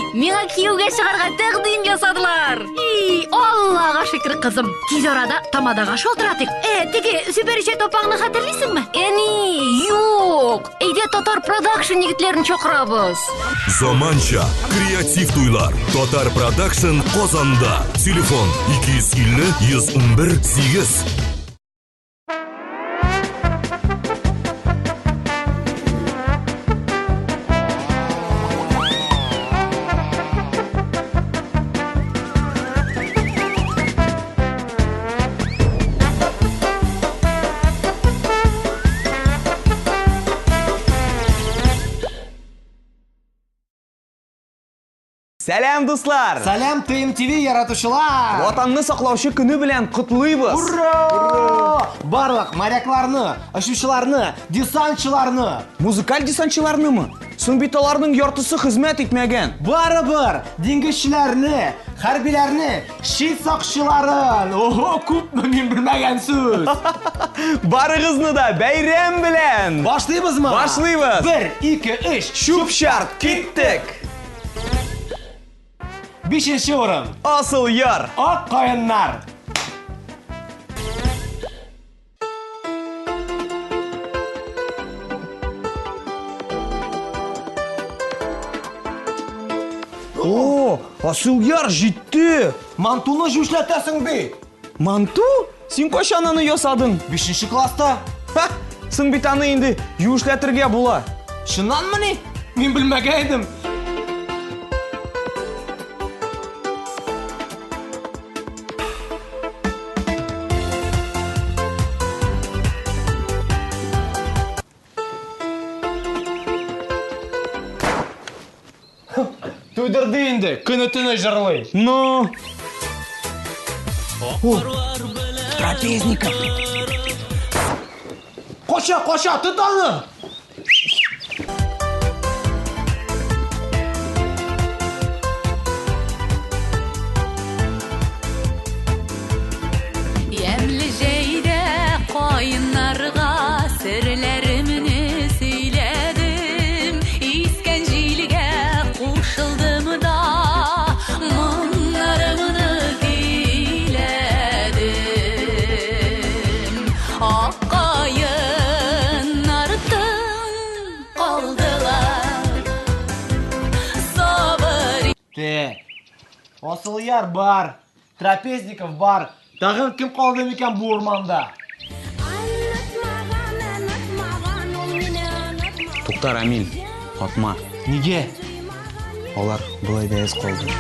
Миңа кияүгә чыгарга тәкъдим ясадылар. И, Аллага шөкер, кызым. Тиз арада тамадага шалтыратыйк. Э, теге Зөбәрҗәт апаңны хәтерлисеңме? Әни, юк. Әйдә Татар Продакшн егетләрен чакырабыз. Заманча креатив туйлар. Татар Продакшн Казанда. Телефон 250 111 8. Сәлам, дуслар! Сәлам, ТМТВ яратучылар! Ватанны саклаучы көне белән котлыйбыз! Ура! Барлык морякларны, очучыларны, десантчыларны! Музыкаль десантчыларнымы? Соң бит аларның яртысы хезмәт итмәгән. Барыбер диңгезчеләрне, хәрбиләрне, чит сакчыларын! Ого, күпме мин белмәгән сүз! Барыгызны да бәйрәм белән! Башлыйбызмы? Башлыйбыз! Бер, ике, өч! Чүп-чар, киттек! Бишенче урын. Асыл яр. Ак каеннар. О, Асыл яр җитте. Мантуны җүшләтәсең бит. Манту? Син кайчан аны ясадың? Бишенче класста. Ха, соң бит аны инде юешләтергә була. Чыннанмыни? Мин белмәгән идем. Туйдырды инде, көне-төне җырлый. Ну? О, трапезников. Кача, кача, тот аны! Ямьле җәйдә каеннарга серләремне сөйләдем. Искән җилгә кушылдым да, моңнарымны көйләдем. Ак каеннар тын калдылар. Сабыр Те. Асылъяр бар, Трапезников бар. Тагын кем калды микән бу урманда? Тукта, Рамил, атма. Нигә? Алар болай да әз калды.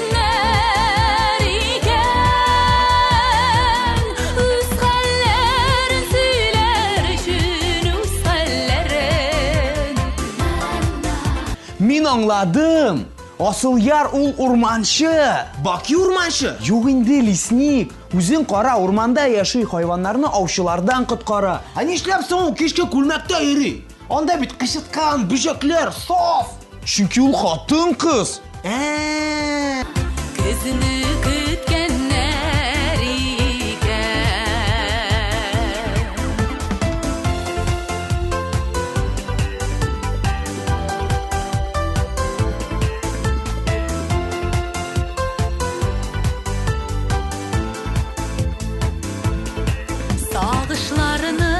Иткәннәр икән, үз хәлләрен сөйләр өчен, үз хәлләрен. Мин аңладым. Асылъяр ул урманчы. Баки урманчы? Юк инде, лесник. Үзең кара, урманда яши, хайваннарны аучылардан коткара. Ә нишләп соң ул кичке күлмәктә йөри? Анда бит кычыткан, бөҗәкләр, саф. Чөнки ул хатын-кыз. Ә. Көзне көткәннәр икән. Сагышларны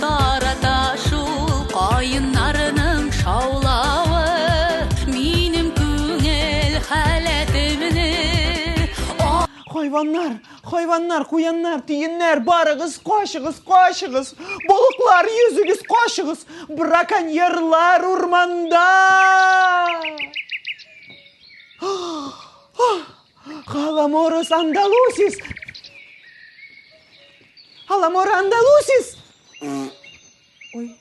тарата шул каеннарның шаулавы. Минем күңел халәтемне Хайваннар, хайваннар, куяннар, тиеннәр, барыгыз, качыгыз, качыгыз. Балыклар, йөзегез, качыгыз. Браконьерлар урманда. Халаморус андалусис. Халамора андалусис. Ой,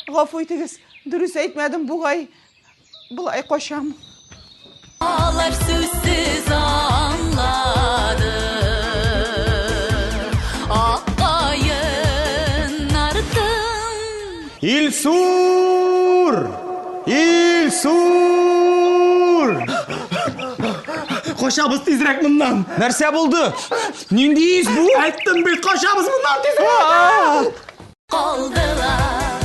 гафу итегез, дөрес әйтмәдем бугай. Болай качам. Алар сүзсез аңлады. Ак каеннар тын Илсур! Илсур! Качабыз тизрәк моннан. Нәрсә булды? Нинди ис бу? Әйттем бит, качабыз моннан тизрәк. калдылар.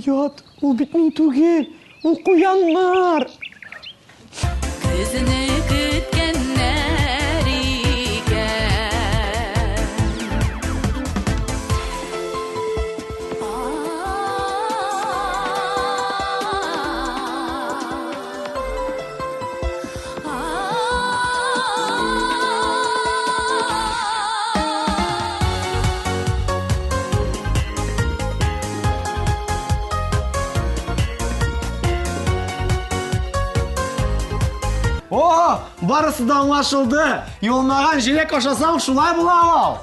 Оят, ул бит мин түгел, ул куяннар. Көзне көткәннәр икән. О, барысы да аңлашылды. Юылмаган җиләк ашасаң, шулай була ул.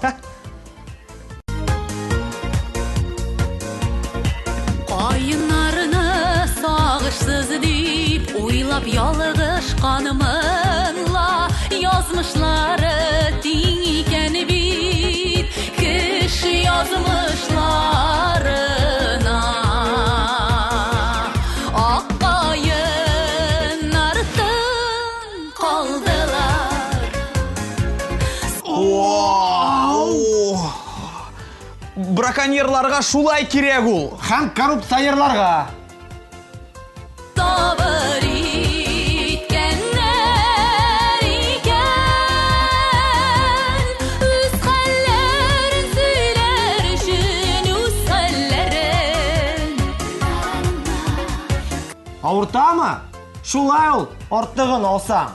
Каеннарны сагышсыз дип уйлап ялгышканмын ла, язмышлары тиң икән бит кеше язмышларына. Ак каеннар тын калдылар. Браконьерларга шулай кирәк ул. Һәм коррупционерларга. Сабыр иткәннәр икән, үз хәлләрен сөйләр өчен, үз хәлләрен. Авыртамы? Шулай ул, артыгын алсаң.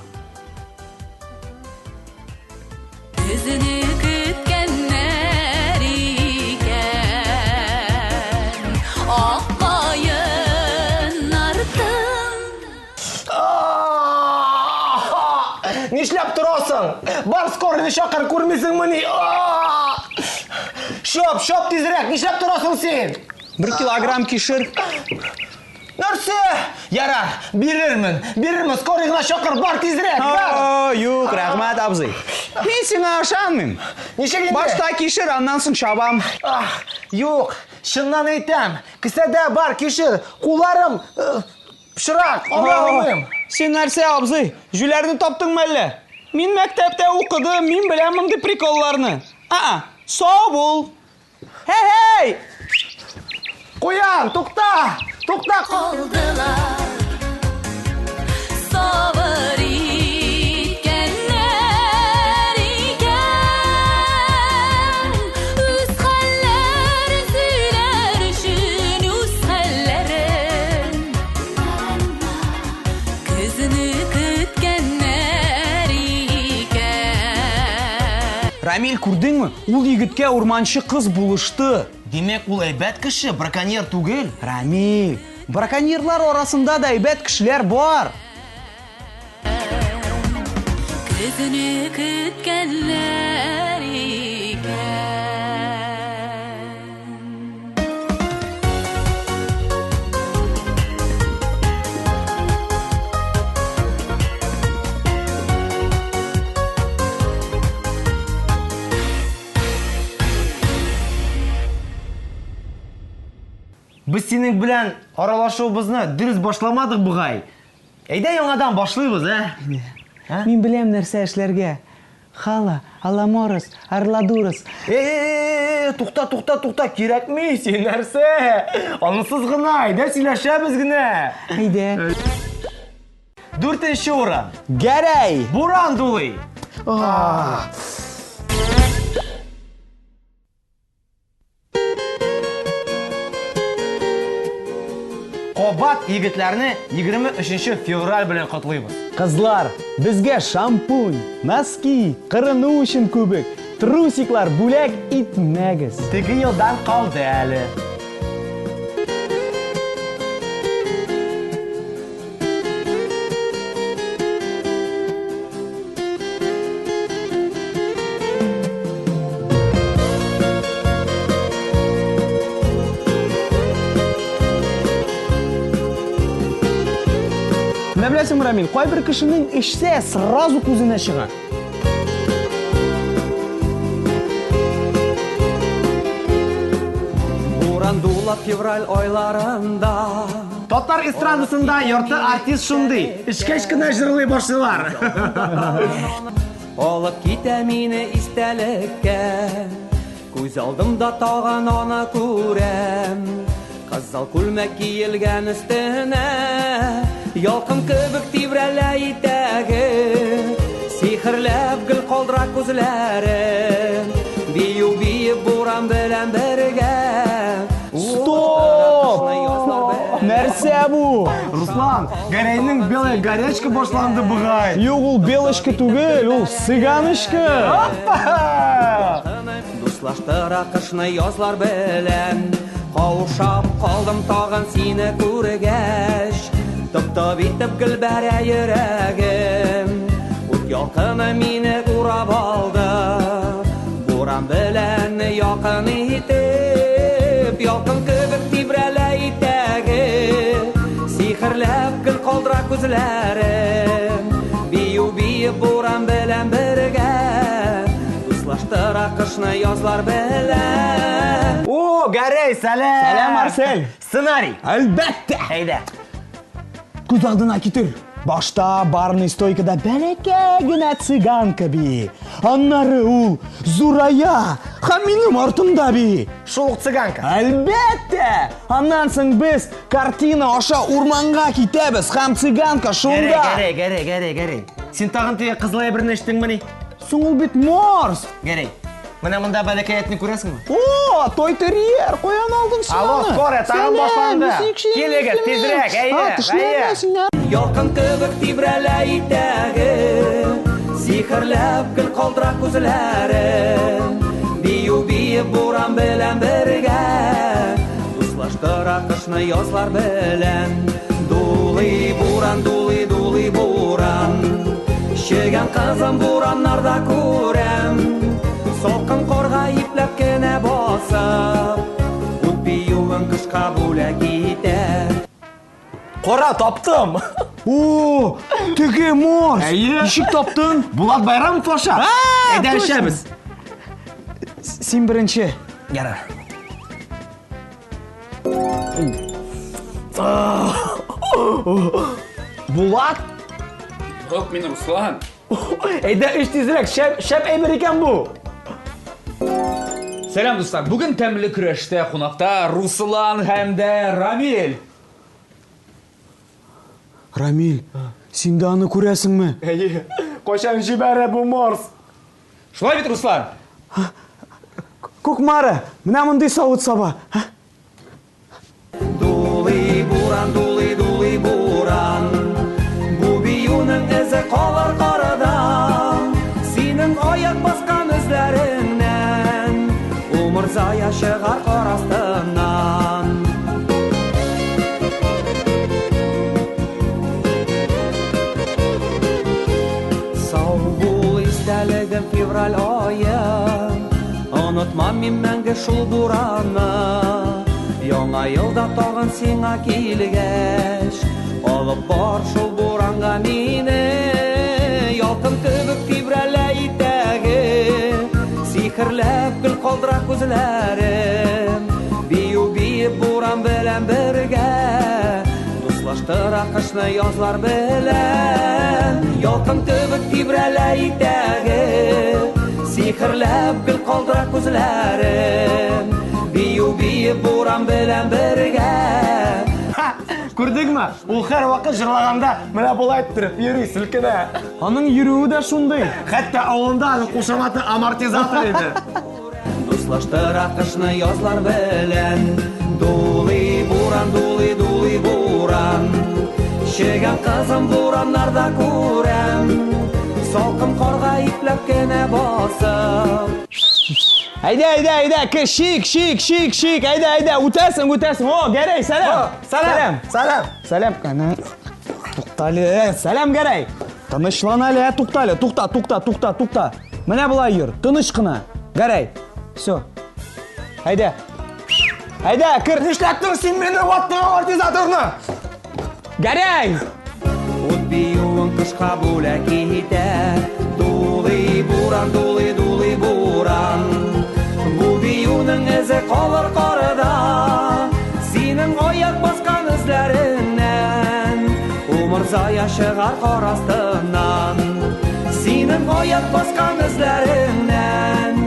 Көзне көткәннәр икән, ак каеннар тын. Нишләп торасың? Бар скорыйны чакыр, күрмисеңмени? Шоп, шоп тизрәк, нишләп торасың син? 1 килограмм кишер. Нәрсә? Ярар, бирермен, бирермен, скорый гына чакыр, бар тизрәк, бар. О, юк, рәхмәт, абзый. Мин сиңа ышанмыйм. Ничек инде? Башта кишер, аннан соң чабам. Ах, юк, чыннан әйтәм, кесәдә бар кишер, кулларым пычрак, ала алмыйм. Син нәрсә, абзый, җүләрне таптыңмы әллә? Мин мәктәптә укыдым, мин беләм мондый приколларны. А, сау бул. Хей-хей! Куян, тукта! Тукта! Калдылар, сабыр иткәннәр икән, үз хәлләрен сөйләр өчен, үз хәлләрен. Көзне көткәннәр икән. Рамил, күрдеңме? Ул егеткә урманчы кыз булышты. Димәк, ул әйбәт кеше, браконьер түгел. Рамил, браконьерлар арасында да әйбәт кешеләр бар. Көзне көткәннәр икән. Без синең белән аралашуыбызны дөрес башламадык бугай. Әйдә яңадан башлыйбыз, ә? Мин беләм нәрсә эшләргә. Хала, аламорос, арладурос. Э, тукта, тукта, тукта, кирәкми син нәрсә? Анысыз гына, әйдә сөйләшәбез генә. Әйдә. Дүртенче урын. Гәрәй! Буран дулый. Кабат егетләрне 23 февраль белән котлыйбыз. Кызлар, безгә шампунь, носки, кырыну өчен күбек, трусиклар бүләк итмәгез. Теге елдан калды әле. Менә беләсеңме, Рамил, кайбер кешенең эчсә сразу күзенә чыга. Буран дулап февраль айларында. Татар эстрадасында ярты артист шундый. Эчкәч кенә җырлый башлыйлар. Алып китә мине истәлеккә. Күз алдымда тагын аны күрәм. Кызыл күлмәк киелгән өстенә, ялкын кебек тибрәлә итәге. Сихерләп гел калдыра күзләре, бию биеп буран белән бергә. Стоп! Нәрсә бу? Руслан, Гәрәйнең белая горячка башланды бугай. Юк, ул белочка түгел, ул цыганочка. Дуслаштыра кышны язлар белән, каушап калдым тагын сине күргәч. Тып-тып итеп гел бәрә йөрәгем, ут ялкыны мине урап алды. Буран белән якын итеп, ялкын кебек тибрәлә итәге. Сихерләп гел калдыра күзләре, бию биеп буран белән бергә. Дуслаштыра кышны язлар белән. О, Гәрәй, сәлам! Сәлам, Марсель! Сценарий! Әлбәттә! Әйдә. Күз алдына китер. Башта барный стойкада бәләкәй генә цыганка бии. Аннары ул зурая һәм минем артымда бии. Шул ук цыганка. Әлбәттә! Аннан соң без картина аша урманга китәбез һәм цыганка шунда. Гәрәй, Гәрәй, Гәрәй, Гәрәй. Син тагын теге кызыл әйберне эчтеңмени? Соң ул бит морс. Гәрәй, менә монда бәләкәй этне күрәсеңме? О, той терьер, каян алдың син Алло, аны? скорая, тагын Сәлам, башланды. ничек Килегез, син? тизрәк, әйдә, А, тешләмәсен, әйдә. Ялкын кебек тибрәлә итәге, сихерләп гел калдыра күзләре. Бию биеп буран белән бергә, дуслаштыра кышны язлар белән. Дулый буран, дулый, дулый буран, чегән кызым бураннарда күрәм. Салкын карга ипләп кенә басып, ут биюен кышка бүләк итә. Кара, таптым. О, теге морс. Әйе. Ничек таптың? Булат Байрамов аша. А, Әйдә точно. эчәбез. Син беренче. Ярар. Булат? Юк, мин Руслан. Әйдә эч тизрәк, шәп, шәп әйбер икән бу. Сәлам, дуслар. Бүген тәмле көрәштә кунакта Руслан һәм дә Рамил. Рамил, син дә аны күрәсеңме? Әйе. Кайчан җибәрә бу морс? Шулай бит, Руслан? Кукмара, менә мондый савыт-саба. Дулый буран, дулый, дулый буран, бу биюнең эзе калыр карада. Синең аяк баскан эзләреңнән умырзая чыгар кар астыннан. Сау бул, истәлегем, февраль ае, онытмам мин мәңге шул буранны. Яңа елда тагын сиңа килгәч, алып бар шул буранга мине. Ялкын кебек тибрәлә итәге, сихерләп гел калдыра күзләре. Бию биеп буран белән бергә, дуслаштыра кышны язлар белән. Ялкын кебек тибрәлә итәге, сихерләп гел калдыра күзләре. Бию биеп буран белән бергә. Күрдеңме? Ул һәр вакыт җырлаганда менә болай иттереп йөри, селкенә. Аның йөрүе дә шундый. Хәтта авылында аның кушаматы амортизатор иде. Дуслаштыра кышны язлар белән. Дулый буран, дулый, дулый буран, чегән кызым бураннарда күрәм. Салкын карга ипләп кенә басып. Әйдә, әйдә, әйдә, чик, чик, чик, чик, әйдә, әйдә, үтәсең, үтәсең. О, Гәрәй, сәлам. Сәлам! Сәлам! Сәлам. Әнә, туктале, сәлам, Гәрәй. Тынычлан әле, туктале, тукта, тукта, тукта, тукта. Менә болай йөр, тыныч кына. Гәрәй, все. Әйдә. Әйдә, кер. Нишләттең син мине, ваттың амортизаторны? Гәрәй! Ут биюен кышка бүләк итә. Дулый буран, дулый, дулый буран, бу биюнең эзе калыр карда. Синең аяк баскан эзләреңнән умырзая чыгар кар астыннан. Синең аяк баскан эзләреңнән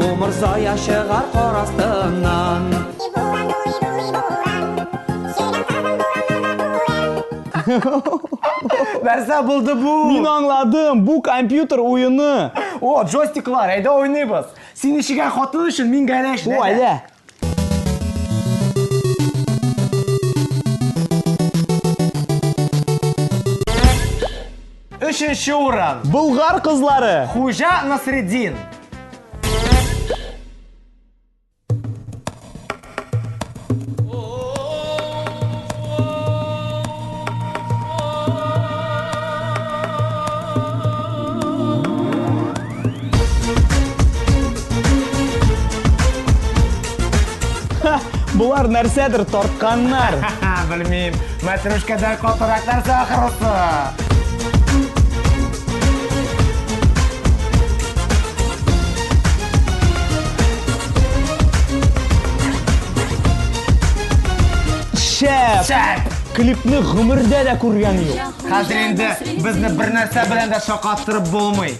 умырзая чыгар кар астыннан. Буран, дулый, дулый, буран. Нәрсә булды бу? Мин аңладым, бу компьютер уены. О, джойстиклар, әйдә уйныйбыз. Син ишегән хатын өчен мин гәрәш. О, әйдә. Өченче урын. Болгар кызлары. Хуҗа Насретдин. Болар нәрсәдер тартканнар. Белмим. Мәтрүшкәдән катырак нәрсә ахрысы. Шәп! Шәп! Клипны гомердә дә күргән юк. Хәзер инде безне бер нәрсә белән дә шакаттырып булмый.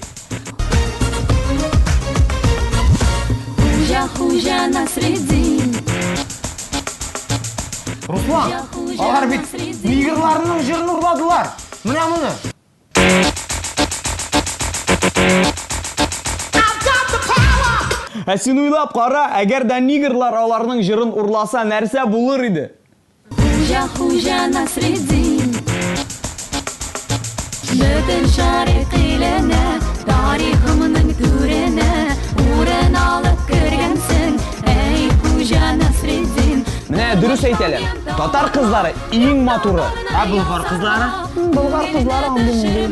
Хуҗа, Хуҗа Насретдин. Руслан, алар бит негрларның җырын урладылар. Менә моны. Ә син уйлап кара, әгәр дә негрлар аларның җырын урласа, нәрсә булыр иде? Хуҗа, Хуҗа Насретдин. Бөтен шәрык иленә, тарихымның түренә урын алып кергәнсең, әй Хуҗа Насретдин. Менә дөрес әйтәләр. Татар кызлары иң матуры. Ә болгар кызлары? Болгар кызлары андый мондый.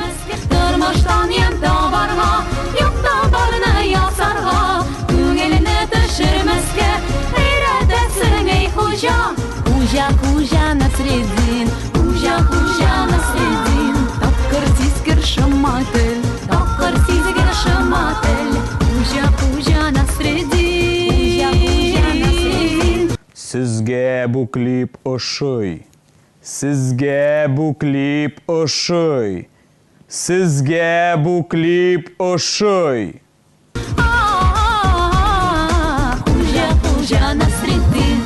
Тормыштан ямь табарга, юкта барны ясарга, күңелне төшермәскә өйрәтәсең, әй Хуҗа. Хуҗа, Хуҗа Насретдин, Хуҗа, Хуҗа Насретдин. Тапкыр сизгер шома тел, тапкыр сизгер шома тел. Хуҗа, Хуҗа Насретдин, Хуҗа, Хуҗа Насретдин. Сезгә бу клип ошый. Сезгә бу клип ошый. Сезгә бу клип ошый. Хуҗа, Хуҗа Насретдин.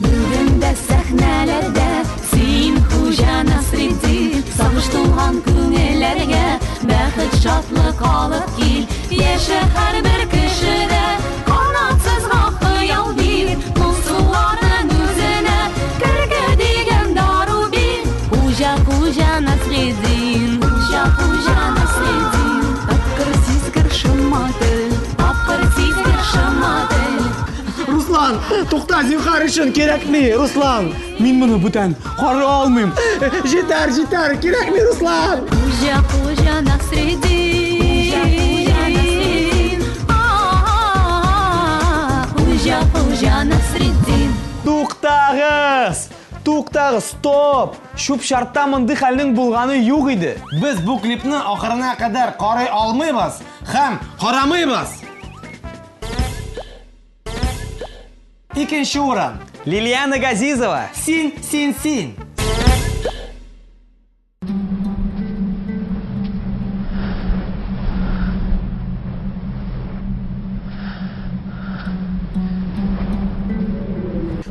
Бүген дә сәхнәләрдә син Хуҗа Насретдин. Сагыш тулган күңелләргә бәхет, шатлык алып кил. Яшә һәрбер кешедә канатсызга хыял бир. Моңсуларның үзенә көлке дигән дару бир. Хуҗа, Хуҗа Насретдин, Хуҗа, Хуҗа Насретдин. Тапкыр сизгер шома тел, тапкыр сизгер шома тел. Руслан, тукта, зинһар өчен кирәкми, Руслан. Мин моны бүтән карый алмыйм. Җитәр, җитәр, кирәкми, Руслан. Хуҗа, Хуҗа Насретдин, Хуҗа, Насретдин. Хуҗа, Хуҗа Насретдин. Туктагыз! Туктагыз, стоп! Чүп-чарта мондый хәлнең булганы юк иде. Без бу клипны ахырына кадәр карый алмыйбыз һәм карамыйбыз. Икенче урын. Лилиана Газизова. Син, син, син.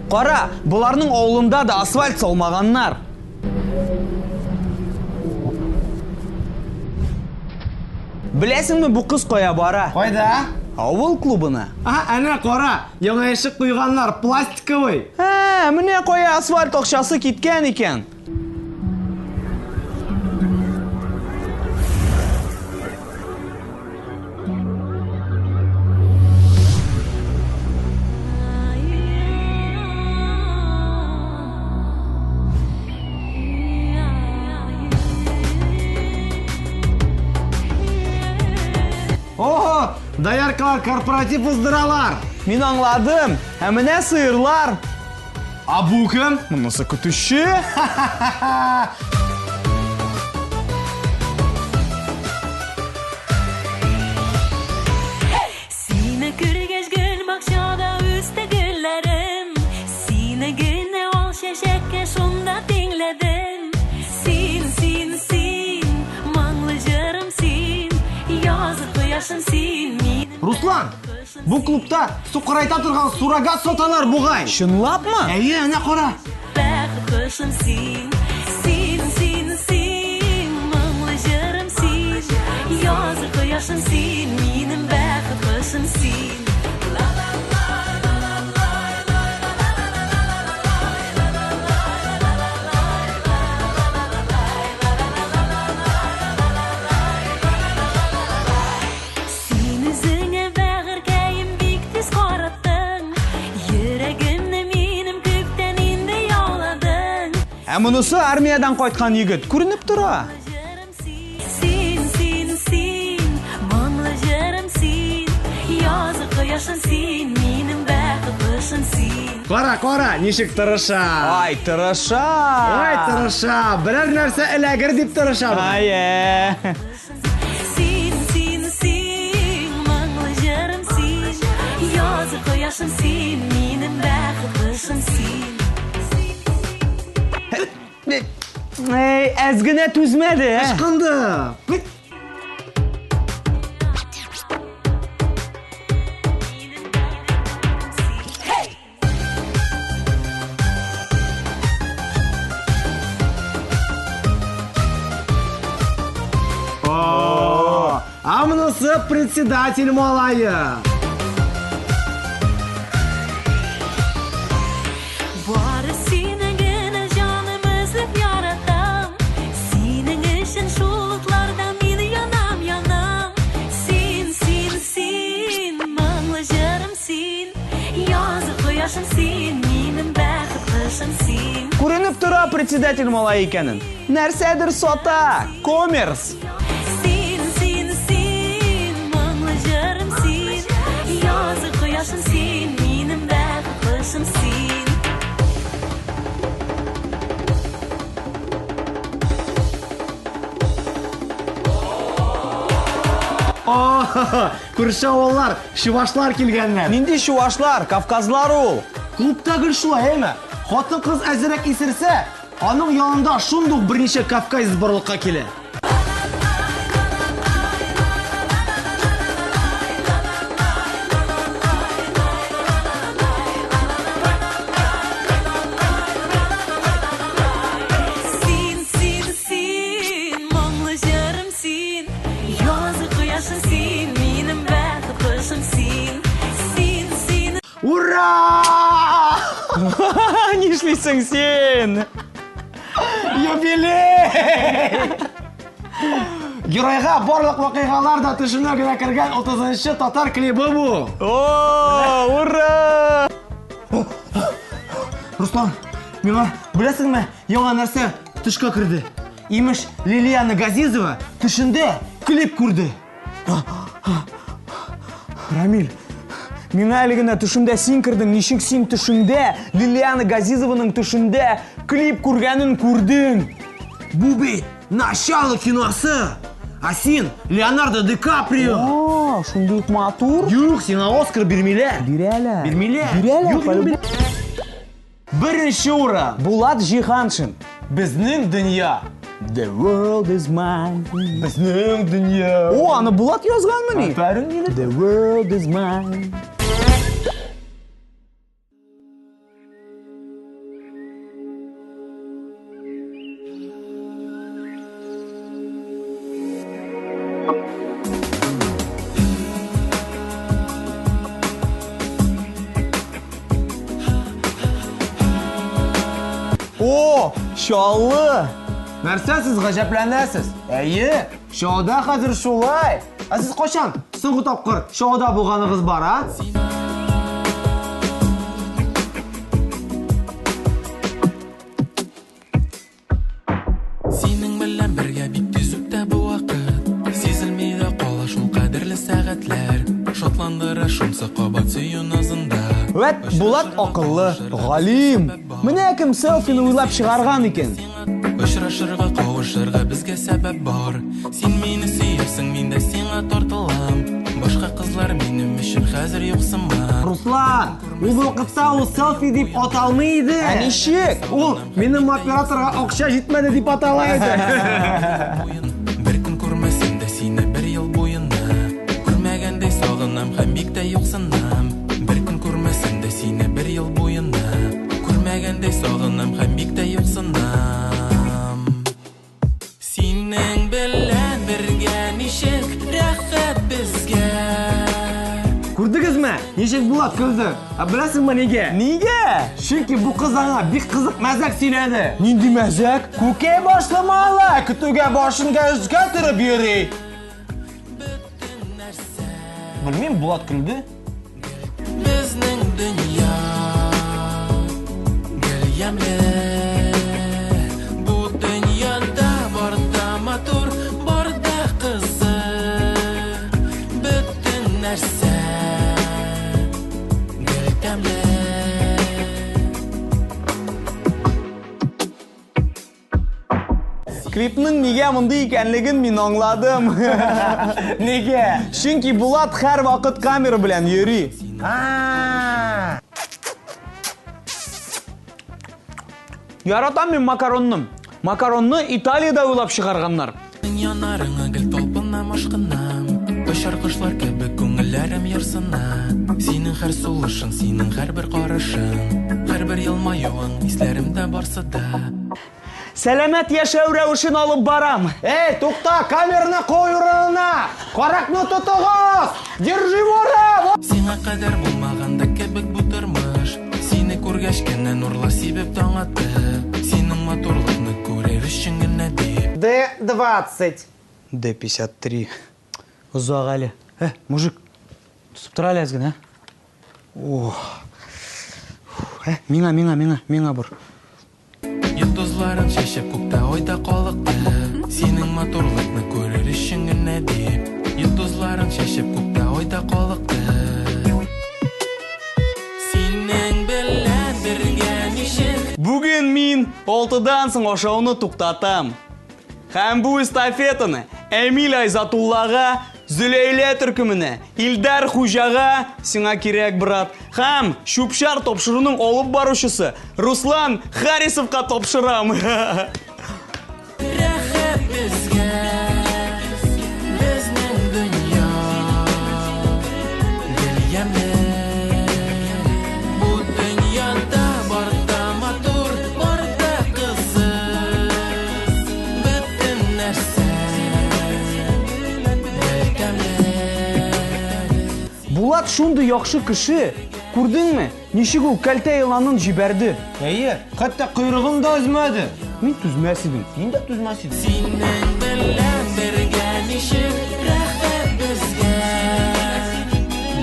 Кара, боларның авылында да асфальт салмаганнар. Беләсеңме, бу кыз кая бара? Кайда? Авыл клубына. А, әнә кара, яңа ишек куйганнар, пластиковый. Ә, менә кая асфальт акчасы киткән икән. Ого, дояркалар корпоратив уздыралар. Мин аңладым. Ә менә сыерлар. А бу кем? Монысы көтүче. Сине күргәч гел кояшым син, минем Руслан, бу клубта сукырайта торган суррогат саталар бугай. Чынлапмы? Әйе, әнә кара. Бәхет кошым син, син, син, син, моңлы җырым син, язгы кояшым син, минем бәхет кошым син. Син үзеңә бәгырькәем бик тиз караттың, йөрәгемне минем күптән инде яуладың. Ә монысы армиядән кайткан егет, күренеп тора. Җырым син, син, син, син, моңлы җырым син, язгы кояшым син, минем бәхет кошым син. Кара, кара, ничек тырыша. Ай, тырыша. Ай, тырыша. Берәр нәрсә эләгер дип тырыша. Ай, ә. Син, син, син, моңлы җырым син, язгы кояшым син, минем бәхет кошым син. Эй, әз генә түзмәде, ә? Ычкынды. О, а монысы председатель малае. Бары сине генә җаным өзеп яратам, синең өчен шул утларда мин янам, янам. Син, син, син, моңлы җырым син, язгы кояшым син, минем бәхет кошым син. Күренеп тора председатель малае икәнен. Нәрсәдер сата, коммерс. Син, син, син, моңлы җырым син, язгы кояшым син, минем бәхет кошым син. О, күрше авыллар, чувашлар килгәннәр. Нинди чувашлар, кавказлар ул. Клубта гел шулай, әйме? Хатын-кыз әзерәк исерсә, аның янында шундук берничә кавказец барлыкка килә. Син, син, син, моңлы җырым син, язгы кояшым син, минем бәхет кошым син. Син, син, Ура! Нишлисең син? Юбилей! Геройга барлык вакыйгалар да төшенә генә кергән 30-нчы татар клибы бу. О, ура! Руслан, миңа беләсеңме, яңа нәрсә төшкә керде. Имеш, Лилиана Газизова төшендә клип күрде. Рамил, миңа әле генә төшемдә син кердең, ничек син төшеңдә Лилиана Газизованың төшендә клип күргәнен күрдең? Бу бит начало киносы. А син Леонардо Ди Каприо. А, шундый ук матур. Юк, сиңа Оскар бирмиләр. Бирәләр. Бирмиләр. Бирәләр. Юк, юк, Беренче урын. Булат Җиһаншин. Безнең дөнья. The world is mine. Безнең дөнья. О, аны Булат язганмыни? Афәрин, егет. The world is mine. О, Чаллы! Нәрсә сез гаҗәпләнәсез? Әйе, Чаллыда хәзер шулай. Ә сез кайчан соңгы тапкыр Чаллыда булганыгыз бар, а? Синең белән бергә бик тиз үтә бу вакыт. Сизелми дә кала шул кадерле сәгатьләр. Шатландыра шунсы кабат сөю назында. Вәт, Булат акыллы, галим. Менә кем селфины уйлап чыгарган икән. Очрашырга, кавышырга безгә сәбәп бар. Син мине сөярсең, мин дә сиңа тартылам. Башка кызлар минем өчен хәзер юк сыман. Руслан, ул вакытта ул селфи дип аталмый иде. Ә ничек? Ул минем операторга акча җитмәде дип атала иде. Бер көн күрмәсәм дә сине бер ел буена. Ничек Булат көлде? Ә беләсеңме нигә? Нигә? Чөнки бу кыз аңа бик кызык мәзәк сөйләде. Нинди мәзәк? Күкәй башлы малай көтүгә башын өскә төреп йөри. Белмим, Булат көлде. Безнең дөнья гел ямьле. Бу дөньяда бар да матур, бар да кызык. Бөтен нәрсә гел тәмле. Клипның нигә мондый икәнлеген мин аңладым. Нигә? Чөнки Булат һәрвакыт камера белән йөри. А. Яратам мин макаронны. Макаронны Италиядә уйлап чыгарганнар. Янарыңа гел талпынам, ашкынам. Очар кошлар кебек күңелләрем ярсына. Синең һәр сулышың, синең һәрбер карашың, һәрбер елмаюың исләремдә барсы да. Сәламәт яшәү рәвешен алып барам. Эй, тукта, камераны куй урынына! Каракны тотыгыз! Держи вора! Сиңа кадәр булмаганда кебек бу тормыш. Сине күргәч кенә нурлар сибеп таң атты. Синең матурлыкны күрер өчен генә дип. Д-20. Д-53. Озак әле. Мужик, тотып тор әле әз генә. Ох. Миңа, миңа, миңа, миңа бор. Йолдызларын чәчеп күктә айда калыкты. Синең матурлыкны күрер өчен генә дип. Йолдызларын чәчеп күктә айда калыкты. Синең белән бергә ничек. Бүген мин 6-дан соң ашауны туктатам. Һәм бу эстафетаны Эмиль Айзатуллага, Зөләйлә төркеменә, Илдар Хуҗага, сиңа кирәк, брат, һәм Чүп-чар тапшыруның алып баручысы Руслан Харисовка тапшырам. Рәхәт безгә, безнең дөнья гел ямьле. Бу дөньяда бар да матур, бар да кызык. Бөтен нәрсә гел тәмле. Булат шундый яхшы кеше. Күрдеңме? Ничек ул кәлтә еланын җибәрде? Әйе, хәтта койрыгын да өзмәде. Мин түзмәс идем. Мин дә түзмәс идем. Синең белән бергә ничек рәхәт безгә.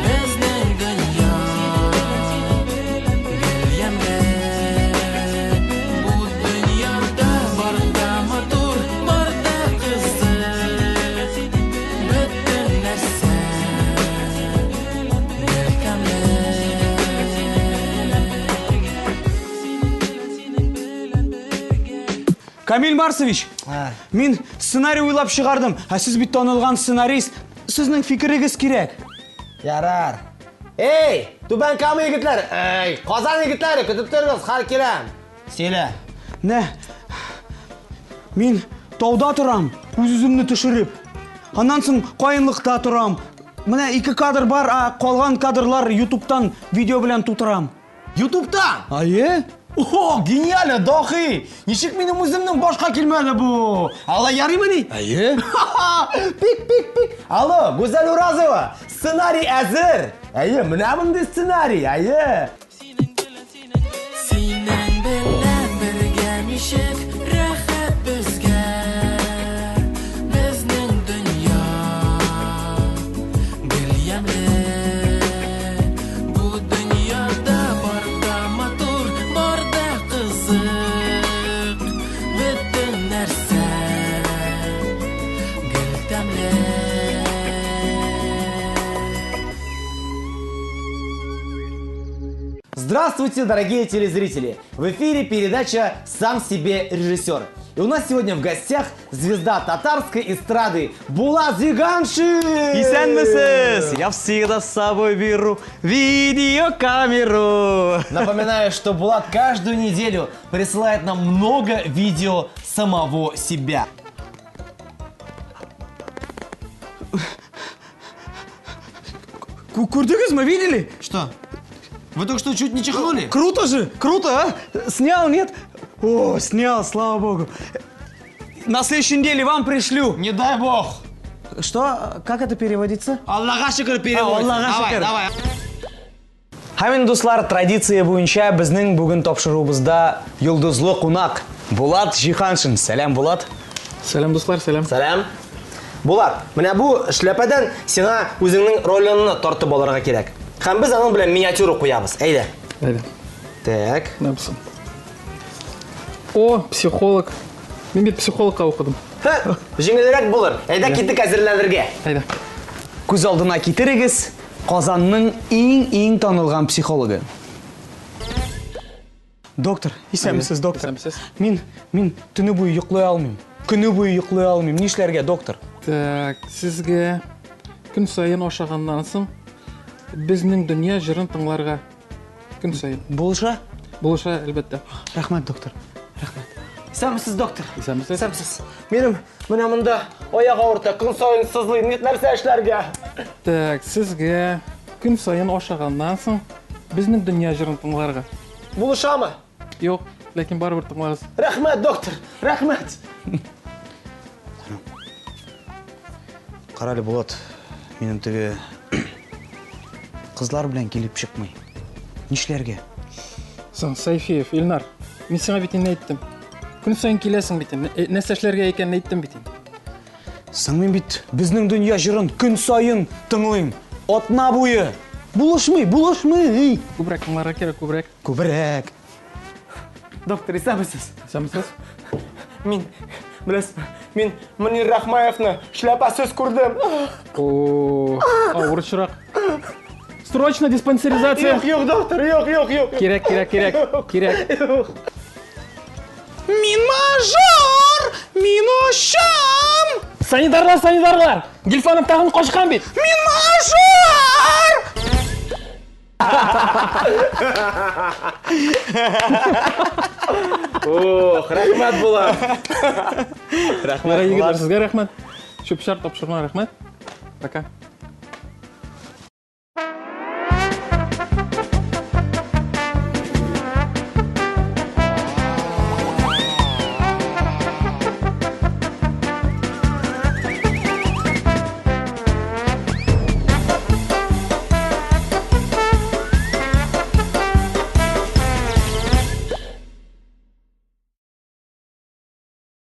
Безнең дөнья гел ямьле. Бу дөньяда бар да матур, бар да кызык. Бөтен нәрсә гел тәмле. Камиль Марсович, мин сценарий уйлап чыгардым. Ә сез бит танылган сценарист. Сезнең фикерегез кирәк. Ярар. Эй, Түбән Кама егетләре, эй, Казан егетләре, көтеп торыгыз, хәл киләм. Сөйлә. Нә? Мин тауда торам, үз-үземне төшереп. Аннан соң каенлыкта торам. Менә 2 кадр бар, ә калган кадрлар YouTube'тан видео белән тутырам. YouTube'тан? Әйе. О, гениально, дахи! Ничек минем үземнең башка килмәде бу? Алла ярыймыни? Әйе. Пик, пик, пик. Алло, Гүзәл Уразова, сценарий әзер. Әйе, менә мондый сценарий, әйе. Синең белән бергә ничек рәхәт безгә. Безнең дөнья гел ямьле. Бу дөньяда бар да матур, бар да кызык. Бөтен нәрсә гел тәмле. Здравствуйте, дорогие телезрители! В эфире передача «Сам себе режиссер». И у нас сегодня в гостях звезда татарской эстрады Булат Зиганшин! Исәнмесез! Я всегда с собой беру видеокамеру. Напоминаю, что Булат каждую неделю присылает нам много видео самого себя. Күрдегезме, видели? Что? Вы только что чуть не чихнули? Круто же, круто, а? Снял, нет? О, снял, слава богу. На следующей неделе вам пришлю. Не дай бог. Что? Как это переводится? Аллаға шүкір переводится. Аллаға Давай, шүкір. давай. Һәм инде, дуслар, традиция буенча безнең бүген тапшыруыбызда йолдызлы кунак Булат Җиһаншин. Сәлам, Булат. Сәлам, дуслар, сәлам. Сәлам. Булат, менә бу эшләпәдән сиңа үзеңнең ролеңне тартып алырга кирәк. Һәм без аның белән миниатюра куябыз. Әйдә. Әйдә. Так. Написан. О, психолог. Мин бит психологка укыдым. Һе, җиңелрәк булыр. Әйдә киттек әзерләнергә. Әйдә. Күз алдына китерегез, Казанның иң-иң танылган психологы. Доктор, исәнмесез, доктор. Исәнмесез. Мин, мин төне буе йоклый алмыйм. Көне буе йоклый алмыйм. Нишләргә, доктор? Так, сезгә көн саен ашаганнан соң безнең дөнья җырын тыңларга. Көн саен. Булыша? Булыша, әлбәттә. Рәхмәт, доктор. Рәхмәт. Исәнмесез, доктор. Исәнмесез. Исәнмесез. Минем менә монда аяк авырта, көн саен сызлый. Нәрсә эшләргә? Так, сезгә көн саен ашаганнан соң безнең дөнья җырын тыңларга. Булышамы? Юк, ләкин барыбер тыңлагыз. Рәхмәт, доктор. Рәхмәт. Карале, Булат, минем теге кызлар белән килеп чыкмый. Нишләргә? Соң, Сайфиев, Илнар, мин сиңа бит инде әйттем. Көн саен киләсең бит инде. Нәрсә эшләргә икәнен әйттем бит инде. Соң мин бит безнең дөнья җырын көн саен тыңлыйм. Атна буе. Булышмый, булышмый. Күбрәк тыңларга кирәк, күбрәк. Күбрәк. Доктор, исәнмесез. Исәнмесез. Мин, беләсезме, мин Мөнир Рахмаевны шляпасыз күрдем. О, авыр очрак. Срочно диспансеризация. Юк, юк, доктор, юк, юк, юк. Кирәк, кирәк, кирәк. Кирәк. Юк. Мин мажор, мин очам. Санитарлар, санитарлар! Гильфанов тагын качкан бит. Мин мажор! Ох, рәхмәт, Булат. Рәхмәт, егетләр, сезгә рәхмәт. Чүп-чар тапшыруына рәхмәт. Пока.